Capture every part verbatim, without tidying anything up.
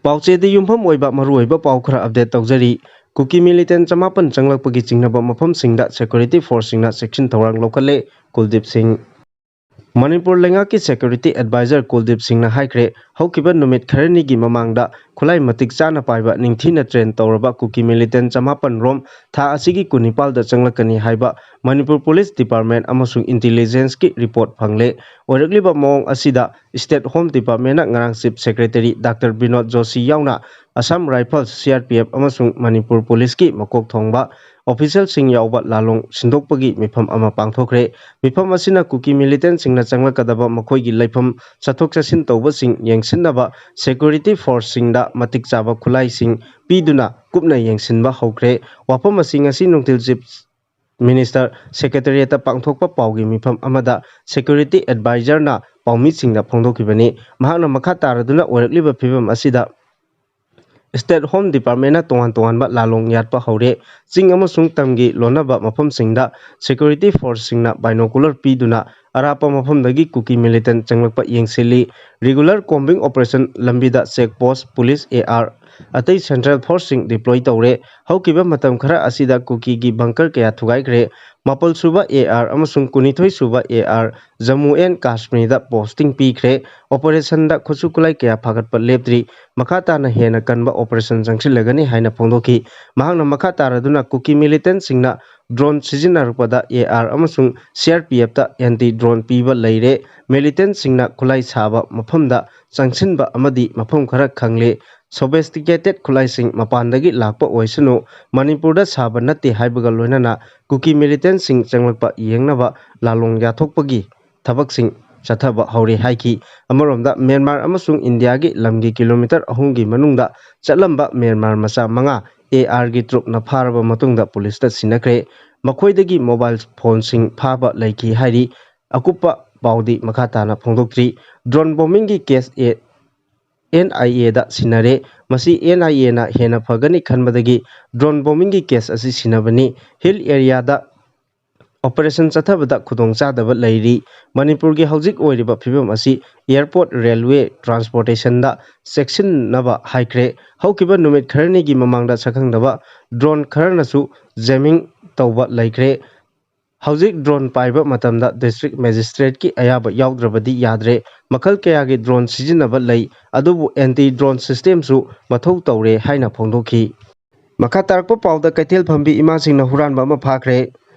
ꯄꯥꯎꯆꯦꯗ ꯌꯨꯝꯐꯝ ꯑꯣꯏꯕ ꯃꯔꯨꯑꯣꯏꯕ ꯄꯥꯎ ꯈꯔ ꯑꯞꯗꯦꯠ ꯇꯧꯖꯔꯤ꯫ ꯀꯨꯀꯤ ꯃꯤꯂꯤꯇꯦꯟ ꯆꯃꯥꯄꯟ ꯆꯪꯂꯛꯄꯒꯤ ꯆꯤꯡꯅꯕ ꯃꯐꯝꯁꯤꯡꯗ ꯁꯦꯀ꯭ꯌꯨꯔꯤꯇꯤ ꯐꯣꯔꯁꯁꯤꯡꯅ ꯆꯦꯛꯁꯤꯟ ꯊꯧꯔꯥꯡ ꯂꯧꯈꯠꯂꯦ꯫ ꯀꯨꯜꯗꯤꯞ ꯁꯤꯡ꯫ ꯃꯅꯤꯄꯨꯔ ꯂꯩꯉꯥꯛꯀꯤ ꯁꯦꯀ꯭ꯌꯨꯔꯤꯇꯤ ꯑꯦꯗꯚꯥꯏꯖꯔ ꯀꯨꯜꯗꯤꯞ ꯁꯤꯡꯅ ꯍꯥꯏꯈ꯭ꯔꯦ, ꯍꯧꯈꯤꯕ ꯅꯨꯃꯤꯠ ꯈꯔꯅꯤꯒꯤ ꯃꯃꯥꯡꯗ ꯈꯨꯠꯂꯥꯏ ꯃꯇꯤꯛ ꯆꯥꯅ ꯄꯥꯏꯕ ꯅꯤꯡꯊꯤꯅ ꯇ꯭ꯔꯦꯟ ꯇꯧꯔꯕ ꯀꯨꯀꯤ ꯃꯤꯂꯤꯇꯦꯟ ꯆꯃꯥꯄꯟ ꯔꯣꯝ ꯊꯥ ꯑꯁꯤꯒꯤ ꯀꯨꯟꯅꯤꯄꯥꯜꯗ ꯆꯪꯂꯛꯀꯅꯤ ꯍꯥꯏꯕ ꯃꯅꯤꯄꯨꯔ ꯄꯨꯂꯤꯁ ꯗꯤꯄꯥꯔꯠꯃꯦꯟ ꯑꯃꯁꯨꯡ ꯏꯟꯇꯤꯂꯤꯖꯦꯟꯁꯀꯤ ꯔꯤꯄꯣꯔꯠ ꯐꯪꯂꯦ꯫ ꯑꯣꯏꯔꯛꯂꯤꯕ ꯃꯑꯣꯡ ꯑꯁꯤꯗ ꯁ꯭ꯇꯦꯠ ꯍꯣꯝ ꯗꯤꯄꯥꯔꯠꯃꯦꯟꯅ ꯉꯔꯥꯡ chief secretary doctor Vinod Joshi ꯌꯥꯎꯅ ꯑꯁꯥꯝ ꯔꯥꯏꯐꯜꯁ, ꯁꯤ ꯑꯥꯔ ꯄꯤ ꯑꯦꯐ ꯑꯃꯁꯨꯡ ꯃꯅꯤꯄꯨꯔ ꯄꯨꯂꯤꯁꯀꯤ ꯃꯀꯣꯛ ꯊꯣꯡꯕ ꯑꯣꯐꯤꯁꯤꯌꯦꯜꯁꯤꯡ ꯌꯥꯎꯕ ꯂꯥꯂꯣꯡ ꯁꯤꯟꯗꯣꯛꯄꯒꯤ ꯃꯤꯐꯝ ꯑꯃ ꯄꯥꯡꯊꯣꯛꯈ꯭ꯔꯦ꯫ ꯃꯤꯐꯝ ꯑꯁꯤꯅ ꯀꯨꯀꯤ ꯃꯤꯂꯤꯇꯦꯟꯁꯤꯡꯅ ꯆꯪꯂꯛꯀꯗꯕ ꯃꯈꯣꯏꯒꯤ ꯂꯩꯐꯝ, ꯆꯠꯊꯣꯛ ꯆꯠꯁꯤꯟ ꯇꯧꯕꯁꯤꯡ ꯌꯦꯡꯁꯤꯟꯅꯕ ꯁꯦꯀ꯭ꯌꯨꯔꯤꯇꯤ ꯐꯣꯔꯁꯁꯤꯡꯗ ꯃꯇꯤꯛ ꯆꯥꯕ ꯈꯨꯠꯂꯥꯏꯁꯤꯡ ꯄꯤꯗꯨꯅ ꯀꯨꯞꯅ ꯌꯦꯡꯁꯤꯟꯕ ꯍꯧꯈ꯭ꯔꯦ꯫ ꯋꯥꯐꯝ ꯑꯁꯤ ꯉꯁꯤ ꯅꯨꯡꯊꯤꯜ ꯆꯤꯐ ꯃꯤꯅꯤꯁꯇꯔ ꯁꯦꯀ꯭ꯔꯦꯇꯔꯤꯌꯦꯠꯇ ꯄꯥꯡꯊꯣꯛꯄ ꯄꯥꯎꯒꯤ ꯃꯤꯐꯝ ꯑꯃꯗ ꯁꯦꯀ꯭ꯌꯨꯔꯤꯇꯤ ꯑꯦꯗꯚꯥꯏꯖꯔꯅ ꯄꯥꯎꯃꯤꯁꯤꯡꯗ ꯐꯣꯡꯗꯣꯛꯈꯤꯕꯅꯤ꯫ ꯃꯍꯥꯛꯅ ꯃꯈꯥ ꯇꯥꯔꯗꯨꯅ ꯑꯣꯏꯔꯛꯂꯤꯕ ꯐꯤꯕꯝ ꯑꯁꯤꯗ ꯁ꯭ꯇꯦꯠ ꯍꯣꯝ ꯗꯤꯄꯥꯔꯠꯃꯦꯟꯅ ꯇꯣꯉꯥꯟ ꯇꯣꯉꯥꯟꯕ ꯂꯥꯂꯣꯡ ꯌꯥꯠꯄ ꯍꯧꯔꯦ꯫ ꯆꯤꯡ ꯑꯃꯁꯨꯡ ꯇꯝꯒꯤ ꯂꯣꯟꯅꯕ ꯃꯐꯝꯁꯤꯡꯗ ꯁꯦꯀ꯭ꯌꯨꯔꯤꯇꯤ ꯐꯣꯔꯁꯁꯤꯡꯅ ꯕꯥꯏꯅꯣꯀꯨꯂꯔ ꯄꯤꯗꯨꯅ ꯑꯔꯥꯞꯄ ꯃꯐꯝꯗꯒꯤ ꯀꯨꯀꯤ ꯃꯤꯂꯤꯇꯦꯟ ꯆꯪꯂꯛꯄ ꯌꯦꯡꯁꯤꯜꯂꯤ꯫ ꯔꯤꯒꯨꯂꯔ ꯀꯣꯝꯕꯤꯡ ꯑꯣꯄꯔꯦꯁꯟ ꯂꯝꯕꯤꯗ check post, police, A R, ꯑꯇꯩ ꯁꯦꯟꯇ꯭ꯔꯦꯜ ꯐꯣꯔꯁꯁꯤꯡ ꯗꯤꯄ꯭ꯂꯣꯏ ꯇꯧꯔꯦ꯫ ꯍꯧꯈꯤꯕ ꯃꯇꯝ ꯈꯔ ꯑꯁꯤꯗ ꯀꯨꯀꯤꯒꯤ ꯕꯪꯀꯔ ꯀꯌꯥ ꯊꯨꯒꯥꯏꯈ꯭ꯔꯦ꯫ ꯃꯥꯄꯜ ꯁꯨꯕ ꯑꯦ ꯑꯥꯔ ꯑꯃꯁꯨꯡ ꯀꯨꯟꯅꯤꯊꯣꯏ ꯁꯨꯕ ꯑꯦ ꯑꯥꯔ ꯖꯝꯃꯨ ꯑꯦꯟ ꯀꯥꯁꯃꯤꯔꯗ ꯄꯣꯁꯇꯤꯡ ꯄꯤꯈ꯭ꯔꯦ꯫ ꯑꯣꯄꯔꯦꯁꯟꯗ ꯈꯨꯠꯁꯨ ꯈꯨꯠꯂꯥꯏ ꯀꯌꯥ ꯐꯥꯒꯠꯄ ꯂꯦꯞꯇ꯭ꯔꯤ꯫ ꯃꯈꯥ ꯇꯥꯅ ꯍꯦꯟꯅ ꯀꯟꯕ ꯑꯣꯄꯔꯦꯁꯟ ꯆꯪꯁꯤꯜꯂꯒꯅꯤ ꯍꯥꯏꯅ ꯐꯣꯡꯗꯣꯛꯈꯤ꯫ ꯃꯍꯥꯛꯅ ꯃꯈꯥ ꯇꯥꯔꯗꯨꯅ ꯀꯨꯀꯤ ꯃꯤꯂꯤꯇꯦꯟꯁꯤꯡꯅ ꯗ꯭ꯔꯣꯟ ꯁꯤꯖꯤꯟꯅꯔꯛꯄꯗ ꯑꯦ ꯑꯥꯔ ꯑꯃꯁꯨꯡ ꯁꯤ ꯑꯥꯔ ꯄꯤ ꯑꯦꯐꯇ ꯑꯦꯟꯇꯤ ꯗ꯭ꯔꯣꯟ ꯄꯤꯕ ꯂꯩꯔꯦ꯫ ꯃꯤꯂꯤꯇꯦꯟꯁꯤꯡꯅ ꯈꯨꯠꯂꯥꯏ ꯁꯥꯕ ꯃꯐꯝꯗ ꯆꯪꯁꯤꯟꯕ ꯑꯃꯗꯤ ꯃꯐꯝ ꯈꯔ ꯈꯪꯂꯦ꯫ ꯁꯣꯐꯤꯁꯇꯤꯀꯦꯇꯦꯠ ꯈꯨꯠꯂꯥꯏꯁꯤꯡ ꯃꯄꯥꯟꯗꯒꯤ ꯂꯥꯛꯄ ꯑꯣꯏꯁꯅꯨ, ꯃꯅꯤꯄꯨꯔꯗ ꯁꯥꯕ ꯅꯠꯇꯦ ꯍꯥꯏꯕꯒ ꯂꯣꯏꯅꯅ ꯀꯨꯀꯤ ꯃꯤꯂꯤꯇꯦꯟꯁꯤꯡ ꯆꯪꯂꯛꯄ ꯌꯦꯡꯅꯕ ꯂꯥꯂꯣꯡ ꯌꯥꯊꯣꯛꯄꯒꯤ ꯊꯕꯛꯁꯤꯡ ꯆꯠꯊꯕ ꯍꯧꯔꯦ ꯍꯥꯏꯈꯤ꯫ ꯑꯃꯔꯣꯝꯗ ꯃ꯭ꯌꯥꯟꯃꯥꯔ ꯑꯃꯁꯨꯡ ꯏꯟꯗꯤꯌꯥꯒꯤ ꯂꯝꯒꯤ ꯀꯤꯂꯣꯃꯤꯇꯔ ꯑꯍꯨꯝꯒꯤ ꯃꯅꯨꯡꯗ ꯆꯠꯂꯝꯕ ꯃ꯭ꯌꯥꯟꯃꯥꯔ ꯃꯆꯥ ꯃꯉꯥ ꯑꯦ ꯑꯥꯔꯒꯤ ꯇ꯭ꯔꯨꯞꯅ ꯐꯥꯔꯕ ꯃꯇꯨꯡꯗ ꯄꯨꯂꯤꯁꯇ ꯁꯤꯟꯅꯈ꯭ꯔꯦ꯫ ꯃꯈꯣꯏꯗꯒꯤ ꯃꯣꯕꯥꯏꯜ ꯐꯣꯟꯁꯤꯡ ꯐꯥꯕ ꯂꯩꯈꯤ ꯍꯥꯏꯔꯤ꯫ ꯑꯀꯨꯞꯄ ꯄꯥꯎꯗꯤ ꯃꯈꯥ ꯇꯥꯅ ꯐꯣꯡꯗꯣꯛꯇ꯭ꯔꯤ꯫ ꯗ꯭ꯔꯣꯟ ꯕꯣꯝꯕꯤꯡꯒꯤ ꯀꯦꯁ ꯑꯦ ꯑꯦꯟ ꯑꯥꯏ ꯑꯦꯗ ꯁꯤꯟꯅꯔꯦ꯫ ꯃꯁꯤ ꯑꯦꯟ ꯑꯥꯏ ꯑꯦꯅ ꯍꯦꯟꯅ ꯐꯒꯅꯤ ꯈꯟꯕꯗꯒꯤ ꯗ꯭ꯔꯣꯟ ꯕꯣꯝꯕꯤꯡꯒꯤ ꯀꯦꯁ ꯑꯁꯤ ꯁꯤꯟꯅꯕꯅꯤ꯫ ꯍꯤꯜ ꯑꯦꯔꯤꯌꯥꯗ ꯑꯣꯄꯔꯦꯁꯟ ꯆꯠꯊꯕꯗ ꯈꯨꯗꯣꯡꯆꯥꯗꯕ ꯂꯩꯔꯤ꯫ ꯃꯅꯤꯄꯨꯔꯒꯤ ꯍꯧꯖꯤꯛ ꯑꯣꯏꯔꯤꯕ ꯐꯤꯕꯝ ꯑꯁꯤ ꯑꯦꯌꯔꯄꯣꯔꯠ, ꯔꯦꯜꯋꯦ, ꯇ꯭ꯔꯥꯟꯁꯄꯣꯔꯇꯦꯁꯟꯗ ꯆꯦꯛꯁꯤꯟꯅꯕ ꯍꯥꯏꯈ꯭ꯔꯦ꯫ ꯍꯧꯈꯤꯕ ꯅꯨꯃꯤꯠ ꯈꯔꯅꯤꯒꯤ ꯃꯃꯥꯡꯗ ꯁꯛꯈꯪꯗꯕ ꯗ꯭ꯔꯣꯟ ꯈꯔꯅꯁꯨ ꯖꯦꯃꯤꯡ ꯇꯧꯕ ꯂꯩꯈ꯭ꯔꯦ꯫ ꯍꯧꯖꯤꯛ ꯗ꯭ꯔꯣꯟ ꯄꯥꯏꯕ ꯃꯇꯝꯗ ꯗꯤꯁꯇ꯭ꯔꯤꯛ ꯃꯦꯖꯤꯁꯇ꯭ꯔꯦꯠꯀꯤ ꯑꯌꯥꯕ ꯌꯥꯎꯗ꯭ꯔꯕꯗꯤ ꯌꯥꯗ꯭ꯔꯦ꯫ ꯃꯈꯜ ꯀꯌꯥꯒꯤ ꯗ꯭ꯔꯣꯟ ꯁꯤꯖꯤꯟꯅꯕ ꯂꯩ, ꯑꯗꯨꯕꯨ ꯑꯦꯟꯇꯤ ꯗ꯭ꯔꯣꯟ ꯁꯤꯁꯇꯦꯝꯁꯨ ꯃꯊꯧ ꯇꯧꯔꯦ ꯍꯥꯏꯅ ꯐꯣꯡꯗꯣꯛꯈꯤ꯫ ꯃꯈꯥ ꯇꯥꯔꯛꯄ ꯄꯥꯎꯗ ꯀꯩꯊꯦꯜ ꯐꯝꯕꯤ ꯏꯃꯥꯁꯤꯡꯅ ꯍꯨꯔꯥꯟꯕ ꯑꯃ ꯐꯥꯈ꯭ꯔꯦ꯫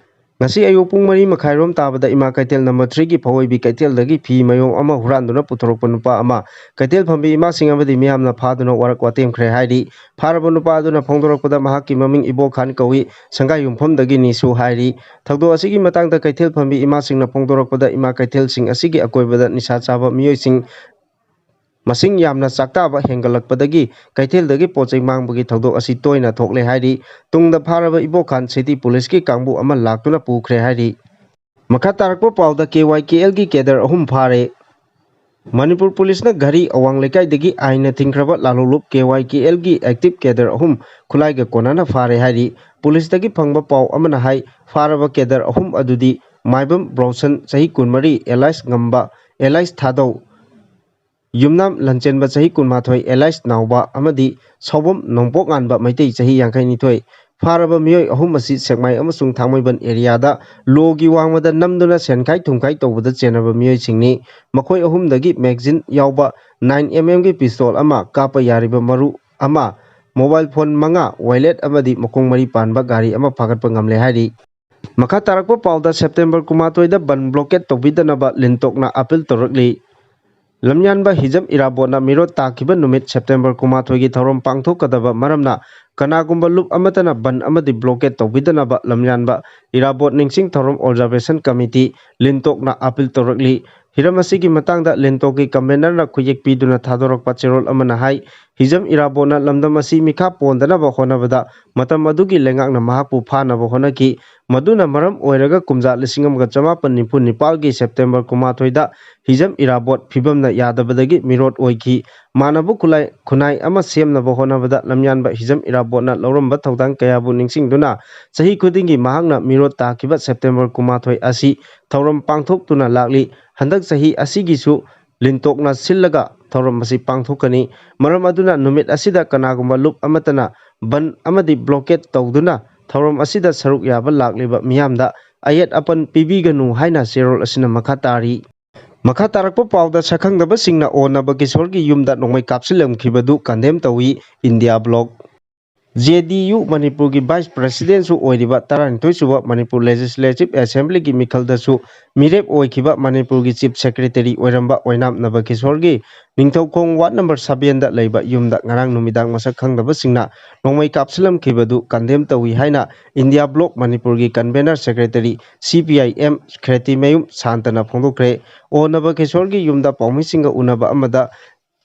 ꯉꯁꯤ ꯑꯌꯨꯛ ꯄꯨꯡ ꯃꯔꯤ ꯃꯈꯥꯏꯔꯣꯝ ꯇꯥꯕꯗ ꯏꯃꯥ ꯀꯩꯊꯦꯜ ꯅꯝꯕꯔ ꯊ꯭ꯔꯤꯒꯤ ꯐꯧꯑꯣꯏꯕꯤ ꯀꯩꯊꯦꯜꯗꯒꯤ ꯐꯤ ꯃꯌꯣꯝ ꯑꯃ ꯍꯨꯔꯥꯟꯗꯨꯅ ꯄꯨꯊꯣꯔꯛꯄ ꯅꯨꯄꯥ ꯑꯃ ꯀꯩꯊꯦꯜ ꯐꯝꯕꯤ ꯏꯃꯥꯁꯤꯡ ꯑꯃꯗꯤ ꯃꯤꯌꯥꯝꯅ ꯐꯥꯗꯨꯅ ꯋꯥꯔꯛ ꯋꯥꯇꯦꯝꯈ꯭ꯔꯦ ꯍꯥꯏꯔꯤ꯫ ꯐꯥꯔꯕ ꯅꯨꯄꯥ ꯑꯗꯨꯅ ꯐꯣꯡꯗꯣꯔꯛꯄꯗ ꯃꯍꯥꯛꯀꯤ ꯃꯃꯤꯡ ꯏꯕꯣꯈꯥꯟ ꯀꯧꯏ, ꯁꯪꯒꯥꯏ ꯌꯨꯝꯐꯝꯗꯒꯤꯅꯤꯁꯨ ꯍꯥꯏꯔꯤ꯫ ꯊꯧꯗꯣꯛ ꯑꯁꯤꯒꯤ ꯃꯇꯥꯡꯗ ꯀꯩꯊꯦꯜ ꯐꯝꯕꯤ ꯏꯃꯥꯁꯤꯡꯅ ꯐꯣꯡꯗꯣꯔꯛꯄꯗ ꯏꯃꯥ ꯀꯩꯊꯦꯜꯁꯤꯡ ꯑꯁꯤꯒꯤ ꯑꯀꯣꯏꯕꯗ ꯅꯤꯁꯥ ꯆꯥꯕ ꯃꯤꯑꯣꯏꯁꯤꯡ ꯃꯁꯤꯡ ꯌꯥꯝꯅ ꯆꯥꯛꯇꯥꯕ ꯍꯦꯟꯒꯠꯂꯛꯄꯗꯒꯤ ꯀꯩꯊꯦꯜꯗꯒꯤ ꯄꯣꯠ ꯆꯩ ꯃꯥꯡꯕꯒꯤ ꯊꯧꯗꯣꯛ ꯑꯁꯤ ꯇꯣꯏꯅ ꯊꯣꯛꯂꯦ ꯍꯥꯏꯔꯤ꯫ ꯇꯨꯡꯗ ꯐꯥꯔꯕ ꯏꯕꯣꯈꯥꯟ ꯁꯤꯇꯤ ꯄꯨꯂꯤꯁꯀꯤ ꯀꯥꯡꯕꯨ ꯑꯃ ꯂꯥꯛꯇꯨꯅ ꯄꯨꯈ꯭ꯔꯦ ꯍꯥꯏꯔꯤ꯫ ꯃꯈꯥ ꯇꯥꯔꯛꯄ ꯄꯥꯎꯗ ꯀꯦ ꯋꯥꯏ ꯀꯦ ꯑꯦꯜꯒꯤ ꯀꯦꯗꯔ ꯑꯍꯨꯝ ꯐꯥꯔꯦ꯫ ꯃꯅꯤꯄꯨꯔ ꯄꯨꯂꯤꯁꯅ ꯘꯔꯤ ꯑꯋꯥꯡ ꯂꯩꯀꯥꯏꯗꯒꯤ ꯑꯥꯏꯟꯅ ꯊꯤꯡꯈ꯭ꯔꯕ ꯂꯥꯂꯣꯡꯂꯨꯞ ꯀꯦ ꯋꯥꯏ ꯀꯦ ꯑꯦꯜꯒꯤ ꯑꯦꯛꯇꯤꯚ ꯀꯦꯗꯔ ꯑꯍꯨꯝ ꯈꯨꯠꯂꯥꯏꯒ ꯀꯣꯟꯅꯅ ꯐꯥꯔꯦ ꯍꯥꯏꯔꯤ꯫ ꯄꯨꯂꯤꯁꯇꯒꯤ ꯐꯪꯕ ꯄꯥꯎ ꯑꯃꯅ ꯍꯥꯏ, ꯐꯥꯔꯕ ꯀꯦꯗꯔ ꯑꯍꯨꯝ ꯑꯗꯨꯗꯤ ꯃꯥꯏꯕꯝ ꯕ꯭ꯔꯣꯁꯟ, ꯆꯍꯤ ꯀꯨꯟꯃꯔꯤ, ꯑꯦꯂꯥꯏꯁ ꯉꯝꯕ, ꯑꯦꯂꯥꯏꯁ ꯊꯥꯗꯧ, ꯌꯨꯝꯅꯥꯝ ꯂꯟꯆꯦꯟꯕ, ꯆꯍꯤ ꯀꯨꯟꯃꯥꯊꯣꯏ, ꯑꯦꯂꯥꯏꯁ ꯅꯥꯎꯕ ꯑꯃꯗꯤ ꯁꯥꯎꯕꯝ ꯅꯣꯡꯄꯣꯛ ꯉꯥꯟꯕ, ꯃꯩꯇꯩ, ꯆꯍꯤ ꯌꯥꯡꯈꯩꯅꯤꯊꯣꯏ꯫ ꯐꯥꯔꯕ ꯃꯤꯑꯣꯏ ꯑꯍꯨꯝ ꯑꯁꯤ ꯁꯦꯛꯃꯥꯏ ꯑꯃꯁꯨꯡ ꯊꯥꯡꯃꯩꯕꯟ ꯑꯦꯔꯤꯌꯥꯗ ꯂꯣꯒꯤ ꯋꯥꯡꯃꯗ ꯅꯝꯗꯨꯅ ꯁꯦꯟꯈꯥꯏ ꯊꯨꯝꯈꯥꯏ ꯇꯧꯕꯗ ꯆꯦꯟꯅꯕ ꯃꯤꯑꯣꯏꯁꯤꯡꯅꯤ꯫ ꯃꯈꯣꯏ ꯑꯍꯨꯝꯗꯒꯤ ꯃꯦꯒꯖꯤꯟ ꯌꯥꯎꯕ ꯅꯥꯏꯟ ꯑꯦꯝ ꯑꯦꯝꯒꯤ ꯄꯤꯁꯇꯣꯜ ꯑꯃ, ꯀꯥꯞꯄ ꯌꯥꯔꯤꯕ ꯃꯔꯨ ꯑꯃ, ꯃꯣꯕꯥꯏꯜ ꯐꯣꯟ ꯃꯉꯥ, ꯋꯥꯂꯦꯠ ꯑꯃꯗꯤ ꯃꯈꯣꯡ ꯃꯔꯤ ꯄꯥꯟꯕ ꯒꯥꯔꯤ ꯑꯃ ꯐꯥꯒꯠꯄ ꯉꯝꯂꯦ ꯍꯥꯏꯔꯤ꯫ ꯃꯈꯥ ꯇꯥꯔꯛꯄ ꯄꯥꯎꯗ ꯁꯦꯞꯇꯦꯝꯕꯔ ꯀꯨꯟꯃꯥꯊꯣꯏꯗ ꯕꯟ ꯕ꯭ꯂꯣꯀꯦꯠ ꯇꯧꯕꯤꯗꯅꯕ ꯂꯤꯟꯇꯣꯛꯅ ꯑꯥꯄꯤꯜ ꯇꯧꯔꯛꯂꯤ꯫ ꯂꯝꯌꯥꯟꯕ ꯍꯤꯖꯝ ꯏꯔꯥꯕꯣꯠꯅ ꯃꯤꯔꯣꯠ ꯇꯥꯈꯤꯕ ꯅꯨꯃꯤꯠ ꯁꯦꯞꯇꯦꯝꯕꯔ ꯀꯨꯟꯃꯥꯊꯣꯏꯒꯤ ꯊꯧꯔꯝ ꯄꯥꯡꯊꯣꯛꯀꯗꯕ ꯃꯔꯝꯅ ꯀꯅꯥꯒꯨꯝꯕ ꯂꯨꯞ ꯑꯃꯠꯇꯅ ꯕꯟ ꯑꯃꯗꯤ ꯕ꯭ꯂꯣꯀꯦꯠ ꯇꯧꯕꯤꯗꯅꯕ ꯂꯝꯌꯥꯟꯕ ꯏꯔꯥꯕꯣꯠ ꯅꯤꯡꯁꯤꯡ ꯊꯧꯔꯝ ꯑꯣꯕꯖꯥꯔꯕꯦꯁꯟ ꯀꯃꯤꯇꯤ ꯂꯤꯟꯇꯣꯛꯅ ꯑꯥꯄꯤꯜ ꯇꯧꯔꯛꯂꯤ꯫ ꯍꯤꯔꯝ ꯑꯁꯤꯒꯤ ꯃꯇꯥꯡꯗ ꯂꯤꯟꯇꯣꯛꯀꯤ ꯀꯃꯤꯁꯅꯔꯅ ꯈꯨꯌꯦꯛ ꯄꯤꯗꯨꯅ ꯊꯥꯗꯣꯔꯛꯄ ꯆꯦꯔꯣꯜ ꯑꯃꯅ ꯍꯥꯏ, ꯍꯤꯖꯝ ꯏꯔꯥꯕꯣꯠꯅ ꯂꯝꯗꯝ ꯑꯁꯤ ꯃꯤꯈꯥ ꯄꯣꯟꯗꯅꯕ ꯍꯣꯠꯅꯕꯗ ꯃꯇꯝ ꯑꯗꯨꯒꯤ ꯂꯩꯉꯥꯛꯅ ꯃꯍꯥꯛꯄꯨ ꯐꯥꯅꯕ ꯍꯣꯠꯅꯈꯤ꯫ ꯃꯗꯨꯅ ꯃꯔꯝ ꯑꯣꯏꯔꯒ ꯀꯨꯝꯖꯥ ꯂꯤꯁꯤꯡ ꯑꯃꯒ ꯆꯃꯥꯄꯟ ꯅꯤꯐꯨ ꯅꯤꯄꯥꯜꯒꯤ ꯁꯦꯞꯇꯦꯝꯕꯔ ꯀꯨꯟꯃꯥꯊꯣꯏꯗ ꯍꯤꯖꯝ ꯏꯔꯥꯕꯣꯠ ꯐꯤꯕꯝꯅ ꯌꯥꯗꯕꯗꯒꯤ ꯃꯤꯔꯣꯠ ꯑꯣꯏꯈꯤ꯫ ꯃꯥꯟꯅꯕ ꯈꯨꯂꯥꯏ ꯈꯨꯟꯅꯥꯏ ꯑꯃ ꯁꯦꯝꯅꯕ ꯍꯣꯠꯅꯕꯗ ꯂꯝꯌꯥꯟꯕ ꯍꯤꯖꯝ ꯏꯔꯥꯕꯣꯠꯅ ꯂꯧꯔꯝꯕ ꯊꯧꯗꯥꯡ ꯀꯌꯥꯕꯨ ꯅꯤꯡꯁꯤꯡꯗꯨꯅ ꯆꯍꯤ ꯈꯨꯗꯤꯡꯒꯤ ꯃꯍꯥꯛꯅ ꯃꯤꯔꯣꯠ ꯇꯥꯈꯤꯕ ꯁꯦꯞꯇꯦꯝꯕꯔ ꯀꯨꯟꯃꯥꯊꯣꯏ ꯑꯁꯤ ꯊꯧꯔꯝ ꯄꯥꯡꯊꯣꯛꯇꯨꯅ ꯂꯥꯛꯂꯤ꯫ ꯍꯟꯗꯛ ꯆꯍꯤ ꯑꯁꯤꯒꯤꯁꯨ ꯂꯤꯟꯇꯣꯛꯅ ꯁꯤꯜꯂꯒ ꯊꯧꯔꯝ ꯑꯁꯤ ꯄꯥꯡꯊꯣꯛꯀꯅꯤ꯫ ꯃꯔꯝ ꯑꯗꯨꯅ ꯅꯨꯃꯤꯠ ꯑꯁꯤꯗ ꯀꯅꯥꯒꯨꯝꯕ ꯂꯨꯞ ꯑꯃꯠꯇꯅ ꯕꯟ ꯑꯃꯗꯤ ꯕ꯭ꯂꯣꯀꯦꯠ ꯇꯧꯗꯨꯅ ꯊꯧꯔꯝ ꯑꯁꯤꯗ ꯁꯔꯨꯛ ꯌꯥꯕ ꯂꯥꯛꯂꯤꯕ ꯃꯤꯌꯥꯝꯗ ꯑꯌꯦꯠ ꯑꯄꯟ ꯄꯤꯕꯤꯒꯅꯨ ꯍꯥꯏꯅ ꯆꯦꯔꯣꯜ ꯑꯁꯤꯅ ꯃꯈꯥ ꯇꯥꯔꯤ꯫ ꯃꯈꯥ ꯇꯥꯔꯛꯄ ꯄꯥꯎꯗ, ꯁꯛꯈꯪꯗꯕꯁꯤꯡꯅ ꯑꯣ ꯅꯕꯀꯤꯁꯣꯔꯒꯤ ꯌꯨꯝꯗ ꯅꯣꯡꯃꯩ ꯀꯥꯞꯁꯤꯜꯂꯝꯈꯤꯕꯗꯨ ꯀꯟꯗꯦꯝ ꯇꯧꯏ, ꯏꯟꯗꯤꯌꯥ ꯕ꯭ꯂꯣꯛ꯫ ꯖꯦ ꯗꯤ ꯌꯨ ꯃꯅꯤꯄꯨꯔꯒꯤ ꯚꯥꯏꯁ ꯄ꯭ꯔꯦꯁꯤꯗꯦꯟꯁꯨ ꯑꯣꯏꯔꯤꯕ ꯇꯔꯥꯅꯤꯊꯣꯏ ꯁꯨꯕ ꯃꯅꯤꯄꯨꯔ ꯂꯦꯖꯤꯁꯂꯦꯇꯤꯚ ꯑꯦꯁꯦꯝꯕ꯭ꯂꯤꯒꯤ ꯃꯤꯈꯜꯗꯁꯨ ꯃꯤꯔꯦꯞ ꯑꯣꯏꯈꯤꯕ ꯃꯅꯤꯄꯨꯔꯒꯤ ꯆꯤꯐ ꯁꯦꯀ꯭ꯔꯦꯇꯔꯤ ꯑꯣꯏꯔꯝꯕ ꯑꯣꯏꯅꯥꯝ ꯅꯕꯀꯤꯁꯣꯔꯒꯤ ꯅꯤꯡꯊꯧꯈꯣꯡ ꯋꯥꯔꯗ ꯅꯝꯕꯔ ꯁꯕꯦꯟꯗ ꯂꯩꯕ ꯌꯨꯝꯗ ꯉꯔꯥꯡ ꯅꯨꯃꯤꯗꯥꯡ ꯃꯁꯛ ꯈꯪꯗꯕꯁꯤꯡꯅ ꯅꯣꯡꯃꯩ ꯀꯥꯞꯁꯤꯜꯂꯝꯈꯤꯕꯗꯨ ꯀꯟꯗꯦꯝ ꯇꯧꯏ ꯍꯥꯏꯅ ꯏꯟꯗꯤꯌꯥ ꯕ꯭ꯂꯣꯛ ꯃꯅꯤꯄꯨꯔꯒꯤ ꯀꯟꯚꯦꯅꯔ ꯁꯦꯀ꯭ꯔꯦꯇꯔꯤ ꯁꯤ ꯄꯤ ꯑꯥꯏ ꯑꯦꯝ ꯈ꯭ꯔꯦꯇꯤꯃꯌꯨꯝ ꯁꯥꯟꯇꯅ ꯐꯣꯡꯗꯣꯛꯈ꯭ꯔꯦ꯫ ꯑꯣ ꯅꯕꯀꯤꯁꯣꯔꯒꯤ ꯌꯨꯝꯗ ꯄꯥꯎꯃꯤꯁꯤꯡꯒ ꯎꯅꯕ ꯑꯃꯗ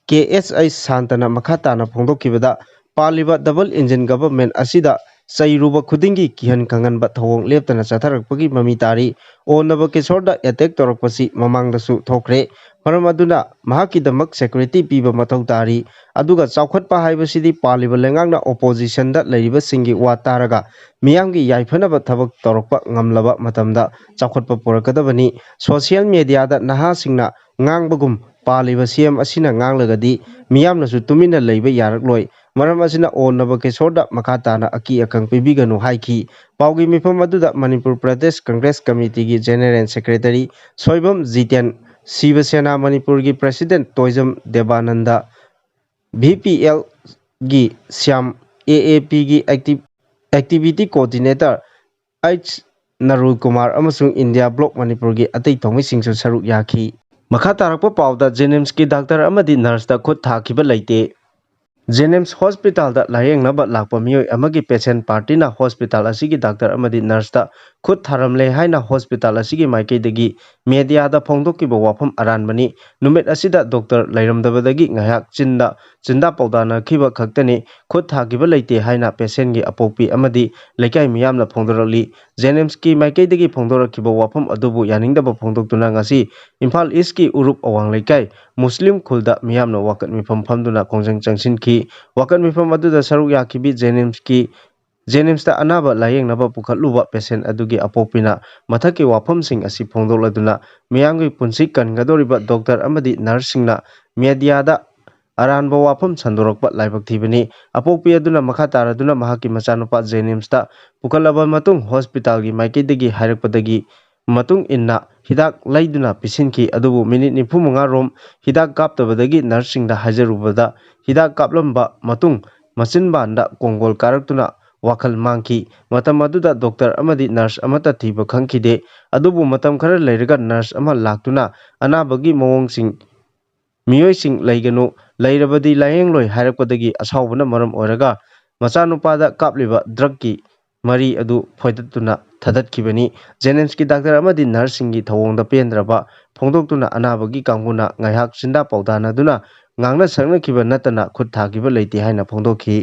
ꯀꯦ ꯑꯦꯁ ꯑꯥꯏ ꯁꯥꯟꯇꯅ ꯃꯈꯥ ꯇꯥꯅ ꯐꯣꯡꯗꯣꯛꯈꯤꯕꯗ, ꯄꯥꯜꯂꯤꯕ ꯗꯕꯜ ꯏꯟꯖꯤꯟ ꯒꯚꯔꯟꯃꯦꯟꯠ ꯑꯁꯤꯗ ꯆꯩꯔꯨꯕ ꯈꯨꯗꯤꯡꯒꯤ ꯀꯤꯍꯟ ꯈꯪꯍꯟꯕ ꯊꯧꯑꯣꯡ ꯂꯦꯞꯇꯅ ꯆꯠꯊꯔꯛꯄꯒꯤ ꯃꯃꯤ ꯇꯥꯔꯤ꯫ ꯑꯣ ꯅꯕꯀꯤꯁꯣꯔꯗ ꯑꯦꯇꯦꯛ ꯇꯧꯔꯛꯄꯁꯤ ꯃꯃꯥꯡꯗꯁꯨ ꯊꯣꯛꯈ꯭ꯔꯦ꯫ ꯃꯔꯝ ꯑꯗꯨꯅ ꯃꯍꯥꯛꯀꯤꯗꯃꯛ ꯁꯦꯀ꯭ꯌꯨꯔꯤꯇꯤ ꯄꯤꯕ ꯃꯊꯧ ꯇꯥꯔꯤ꯫ ꯑꯗꯨꯒ ꯆꯥꯎꯈꯠꯄ ꯍꯥꯏꯕꯁꯤꯗꯤ ꯄꯥꯜꯂꯤꯕ ꯂꯩꯉꯥꯛꯅ ꯑꯣꯄꯣꯖꯤꯁꯟꯗ ꯂꯩꯔꯤꯕꯁꯤꯡꯒꯤ ꯋꯥ ꯇꯥꯔꯒ ꯃꯤꯌꯥꯝꯒꯤ ꯌꯥꯏꯐꯅꯕ ꯊꯕꯛ ꯇꯧꯔꯛꯄ ꯉꯝꯂꯕ ꯃꯇꯝꯗ ꯆꯥꯎꯈꯠꯄ ꯄꯨꯔꯛꯀꯗꯕꯅꯤ꯫ ꯁꯣꯁꯤꯌꯦꯜ ꯃꯦꯗꯤꯌꯥꯗ ꯅꯍꯥꯁꯤꯡꯅ ꯉꯥꯡꯕꯒꯨꯝ ꯄꯥꯜꯂꯤꯕ ꯁꯤ ꯑꯦꯝ ꯑꯁꯤꯅ ꯉꯥꯡꯂꯒꯗꯤ ꯃꯤꯌꯥꯝꯅꯁꯨ ꯇꯨꯃꯤꯟꯅ ꯂꯩꯕ ꯌꯥꯔꯛꯂꯣꯏ꯫ ꯃꯔꯝ ꯑꯁꯤꯅ ꯑꯣ ꯅꯕꯀꯤꯁꯣꯔꯗ ꯃꯈꯥ ꯇꯥꯅ ꯑꯀꯤ ꯑꯈꯪ ꯄꯤꯕꯤꯒꯅꯨ ꯍꯥꯏꯈꯤ꯫ ꯄꯥꯎꯒꯤ ꯃꯤꯐꯝ ꯑꯗꯨꯗ ꯃꯅꯤꯄꯨꯔ ꯄ꯭ꯔꯗꯦꯁ ꯀꯪꯒ꯭ꯔꯦꯁ ꯀꯃꯤꯇꯤꯒꯤ ꯖꯦꯅꯦꯔꯦꯜ ꯁꯦꯀ꯭ꯔꯦꯇꯔꯤ ꯁꯣꯏꯕꯝ ꯖꯤꯇꯦꯟ, ꯁꯤꯕ ꯁꯦꯅꯥ ꯃꯅꯤꯄꯨꯔꯒꯤ ꯄ꯭ꯔꯦꯁꯤꯗꯦꯟꯠ ꯇꯣꯏꯖꯝ ꯗꯦꯕꯥꯅꯟꯗ, ꯚꯤ ꯄꯤ ꯑꯦꯜꯒꯤ ꯁ꯭ꯌꯥꯝ, ꯑꯦ ꯑꯦ ꯄꯤꯒꯤ ꯑꯦꯛꯇꯤꯚꯤꯇꯤ ꯀꯣꯑꯣꯔꯗꯤꯅꯦꯇꯔ ꯑꯩꯆ ꯅꯔꯨꯜ ꯀꯨꯃꯥꯔ ꯑꯃꯁꯨꯡ ꯏꯟꯗꯤꯌꯥ ꯕ꯭ꯂꯣꯛ ꯃꯅꯤꯄꯨꯔꯒꯤ ꯑꯇꯩ ꯊꯧꯃꯤꯁꯤꯡꯁꯨ ꯁꯔꯨꯛ ꯌꯥꯈꯤ꯫ ꯃꯈꯥ ꯇꯥꯔꯛꯄ ꯄꯥꯎꯗ, ꯖꯦꯅꯤꯝꯁꯀꯤ ꯗꯥꯛꯇꯔ ꯑꯃꯗꯤ ꯅꯔꯁꯇ ꯈꯨꯠ ꯊꯥꯈꯤꯕ ꯂꯩꯇꯦ꯫ ꯖꯦꯅꯤꯝꯁ ꯍꯣꯁꯄꯤꯇꯥꯜꯗ ꯂꯥꯌꯦꯡꯅꯕ ꯂꯥꯛꯄ ꯃꯤꯑꯣꯏ ꯑꯃꯒꯤ ꯄꯦꯁꯦꯟ ꯄꯥꯔꯇꯤꯅ ꯍꯣꯁꯄꯤꯇꯥꯜ ꯑꯁꯤꯒꯤ ꯗꯥꯛꯇꯔ ꯑꯃꯗꯤ ꯅꯔꯁꯇ ꯈꯨꯠ ꯊꯥꯔꯝꯂꯦ ꯍꯥꯏꯅ ꯍꯣꯁꯄꯤꯇꯥꯜ ꯑꯁꯤꯒꯤ ꯃꯥꯏꯀꯩꯗꯒꯤ ꯃꯦꯗꯤꯌꯥꯗ ꯐꯣꯡꯗꯣꯛꯈꯤꯕ ꯋꯥꯐꯝ ꯑꯔꯥꯟꯕꯅꯤ꯫ ꯅꯨꯃꯤꯠ ꯑꯁꯤꯗ ꯗꯣꯛꯇꯔ ꯂꯩꯔꯝꯗꯕꯗꯒꯤ ꯉꯥꯏꯍꯥꯛ ꯆꯤꯟꯗ ꯆꯤꯟꯗꯥ ꯄꯥꯎꯗꯥꯅꯈꯤꯕ ꯈꯛꯇꯅꯤ, ꯈꯨꯠ ꯊꯥꯈꯤꯕ ꯂꯩꯇꯦ ꯍꯥꯏꯅ ꯄꯦꯁꯦꯟꯒꯤ ꯑꯄꯣꯛꯄꯤ ꯑꯃꯗꯤ ꯂꯩꯀꯥꯏ ꯃꯤꯌꯥꯝꯅ ꯐꯣꯡꯗꯣꯔꯛꯂꯤ꯫ ꯖꯦꯅꯤꯝꯁꯀꯤ ꯃꯥꯏꯀꯩꯗꯒꯤ ꯐꯣꯡꯗꯣꯔꯛꯈꯤꯕ ꯋꯥꯐꯝ ꯑꯗꯨꯕꯨ ꯌꯥꯅꯤꯡꯗꯕ ꯐꯣꯡꯗꯣꯛꯇꯨꯅ ꯉꯁꯤ ꯏꯝꯐꯥꯜ ꯏꯁꯀꯤ ꯎꯔꯨꯞ ꯑꯋꯥꯡ ꯂꯩꯀꯥꯏ ꯃꯨꯁꯂꯤꯝ ꯈꯨꯜꯗ ꯃꯤꯌꯥꯝꯅ ꯋꯥꯀꯠ ꯃꯤꯐꯝ ꯐꯝꯗꯨꯅ ꯈꯣꯡꯖꯪ ꯆꯪꯁꯤꯟꯈꯤ꯫ ꯋꯥꯀꯠ ꯃꯤꯐꯝ ꯑꯗꯨꯗ ꯁꯔꯨꯛ ꯌꯥꯈꯤꯕꯤ ꯖꯦꯅꯤꯝꯁꯀꯤ ꯖꯦꯅꯤꯝꯁꯇ ꯑꯅꯥꯕ ꯂꯥꯌꯦꯡꯅꯕ ꯄꯨꯈꯠꯂꯨꯕ ꯄꯦꯁꯦꯟ ꯑꯗꯨꯒꯤ ꯑꯄꯣꯛꯄꯤꯅ ꯃꯊꯛꯀꯤ ꯋꯥꯐꯝꯁꯤꯡ ꯑꯁꯤ ꯐꯣꯡꯗꯣꯛꯂꯗꯨꯅ ꯃꯤꯌꯥꯝꯒꯤ ꯄꯨꯟꯁꯤ ꯀꯟꯒꯗꯧꯔꯤꯕ ꯗꯣꯛꯇꯔ ꯑꯃꯗꯤ ꯅꯔꯁꯁꯤꯡꯅ ꯃꯦꯗꯤꯌꯥꯗ ꯑꯔꯥꯟꯕ ꯋꯥꯐꯝ ꯁꯟꯗꯣꯔꯛꯄ ꯂꯥꯏꯕꯛ ꯊꯤꯕꯅꯤ꯫ ꯑꯄꯣꯛꯄꯤ ꯑꯗꯨꯅ ꯃꯈꯥ ꯇꯥꯔꯗꯨꯅ ꯃꯍꯥꯛꯀꯤ ꯃꯆꯥꯅꯨꯄꯥ ꯖꯦꯅꯤꯝꯁꯇ ꯄꯨꯈꯠꯂꯕ ꯃꯇꯨꯡ ꯍꯣꯁꯄꯤꯇꯥꯜꯒꯤ ꯃꯥꯏꯀꯩꯗꯒꯤ ꯍꯥꯏꯔꯛꯄꯗꯒꯤ ꯃꯇꯨꯡ ꯏꯟꯅ ꯍꯤꯗꯥꯛ ꯂꯩꯗꯨꯅ ꯄꯤꯁꯤꯟꯈꯤ꯫ ꯑꯗꯨꯕꯨ ꯃꯤꯅꯤꯠ ꯅꯤꯐꯨ ꯃꯉꯥ ꯔꯣꯝ ꯍꯤꯗꯥꯛ ꯀꯥꯞꯇꯕꯗꯒꯤ ꯅꯔꯁꯁꯤꯡꯗ ꯍꯥꯏꯖꯔꯨꯕꯗ ꯍꯤꯗꯥꯛ ꯀꯥꯞꯂꯝꯕ ꯃꯇꯨꯡ ꯃꯆꯤꯟꯕꯥꯟꯗ ꯀꯣꯡꯒꯣꯜ ꯀꯥꯔꯛꯇꯨꯅ ꯋꯥꯈꯜ ꯃꯥꯡꯈꯤ꯫ ꯃꯇꯝ ꯑꯗꯨꯗ ꯗꯣꯛꯇꯔ ꯑꯃꯗꯤ ꯅꯔꯁ ꯑꯃꯠꯇ ꯊꯤꯕ ꯈꯪꯈꯤꯗꯦ꯫ ꯑꯗꯨꯕꯨ ꯃꯇꯝ ꯈꯔ ꯂꯩꯔꯒ ꯅꯔꯁ ꯑꯃ ꯂꯥꯛꯇꯨꯅ ꯑꯅꯥꯕꯒꯤ ꯃꯑꯣꯡꯁꯤꯡ ꯃꯤꯑꯣꯏꯁꯤꯡ ꯂꯩꯒꯅꯨ, ꯂꯩꯔꯕꯗꯤ ꯂꯥꯌꯦꯡꯂꯣꯏ ꯍꯥꯏꯔꯛꯄꯗꯒꯤ ꯑꯁꯥꯎꯕꯅ ꯃꯔꯝ ꯑꯣꯏꯔꯒ ꯃꯆꯥꯅꯨꯄꯥꯗ ꯀꯥꯞꯂꯤꯕ ꯗ꯭ꯔꯛꯀꯤ ꯃꯔꯤ ꯑꯗꯨ ꯐꯣꯏꯗꯠꯇꯨꯅ ꯊꯥꯗꯠꯈꯤꯕꯅꯤ꯫ ꯖꯦꯅꯤꯝꯁꯀꯤ ꯗꯥꯛꯇꯔ ꯑꯃꯗꯤ ꯅꯔꯁꯁꯤꯡꯒꯤ ꯊꯧꯑꯣꯡꯗ ꯄꯦꯟꯗ꯭ꯔꯕ ꯐꯣꯡꯗꯣꯛꯇꯨꯅ ꯑꯅꯥꯕꯒꯤ ꯀꯥꯡꯕꯨꯅ ꯉꯥꯏꯍꯥꯛ ꯆꯤꯟꯗꯥ ꯄꯥꯎꯗꯥꯅꯗꯨꯅ ꯉꯥꯡꯅ ꯁꯛꯅꯈꯤꯕ ꯅꯠꯇꯅ ꯈꯨꯠ ꯊꯥꯈꯤꯕ ꯂꯩꯇꯦ ꯍꯥꯏꯅ ꯐꯣꯡꯗꯣꯛꯈꯤ꯫